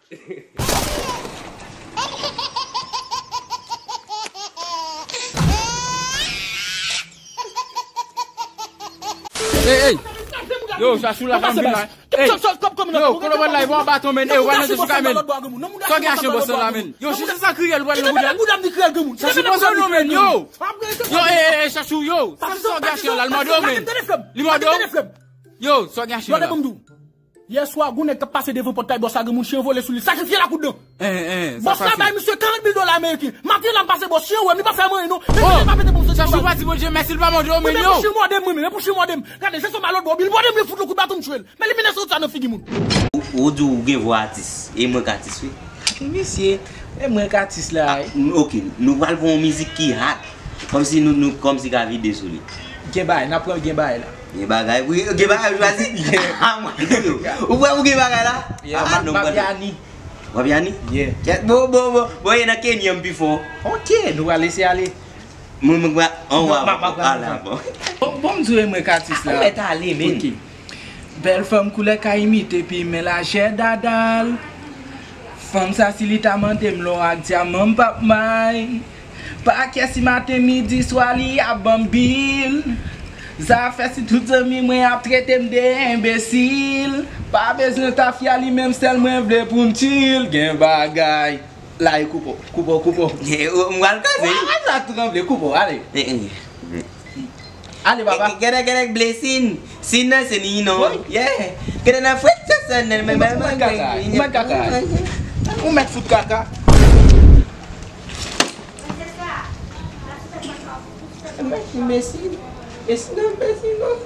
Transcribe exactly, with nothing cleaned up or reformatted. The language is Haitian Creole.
Ey, ey. Yo, Chachou la, fanm vin la. Ey. Yo, kote w pral la, e bon baton, men. Ey, w pral nan Jessica, men. Sa w gen achte bòs la, men? Yo, Chachou sa kriye, l pral nan bouda. Chachou poze w non, men, yo. Yo, ey, ey, ey, Chachou, yo. Sa, sa w gen achte la, l mande w, men. Li mande w. Yo, sa w gen achte la. Yèswa, gon nèg k ap pase devan pòt kay bòs la, gen moun chen vole sou li, sakrifye l ak kout dan. Bòs la bay misye karant mil dola ameriken. Maten la m pase bòs, chen wè m, li pa fè m anyen non. Men misye pa pete pou misye. Chachou pa di Bondye mèsi, li pa mande w, men yo. Pou chen mòde m, wi, men pou chen mòde m. Gade, se sou malòt bò, li mòde m, li fout l kout baton, m tchwe l. Men li mennen sot sa nan figi moun. Ou, ou di w gen vwa atis, e mwen k atis, wi. Misye, e mwen k atis la, wi. Ok, nou pral pran yon mizik ki hard. Kòmsi nou, nou, kòmsi ka vide sou li. Gen bagay, n ap pran gen bagay la. Gen bagay, wi, gen bagay, ou chwazi? Yeah. Ah, mwen, ou wè ou gen bagay la? Yeah, ah, non, Mabiani. Mabiani? Yeah. Kèt, bon, bon, bon, bon, e nan Kenya m pi fò. Ok, nou pral lese ale. Mwen, mwen, mwen, an wa, ala, bon. Bon, bon, m di w, e mwen k atis la. Ou mèt ale, men. Ok. Bèl fanm koulè ka imite pi men lajè dada l. Fanm sa si li ta mande m lò ak dyaman m p ap may. Pa kè si maten midi swa li ap ban m bil. Zafè si tout zanmi mwen ap trete m de enbesil. Pa bezwen tafya li menm sèl mwen vle pou m chill. Gen bagay. La e koupe w, koupe w, koupe w. M pral kaze. Wa, wa, sa tranble, koupe w, ale. Ale, papa. Gèdè, gèdè, blessing. Sin nan, se ni non. Yeah. Gèdè nan fwet, se se nen, men, men, men, kaka. Ou mèt kaka. Ou mèt fout kaka. Mèt, mèsi. Mèsi nan, mèsi non.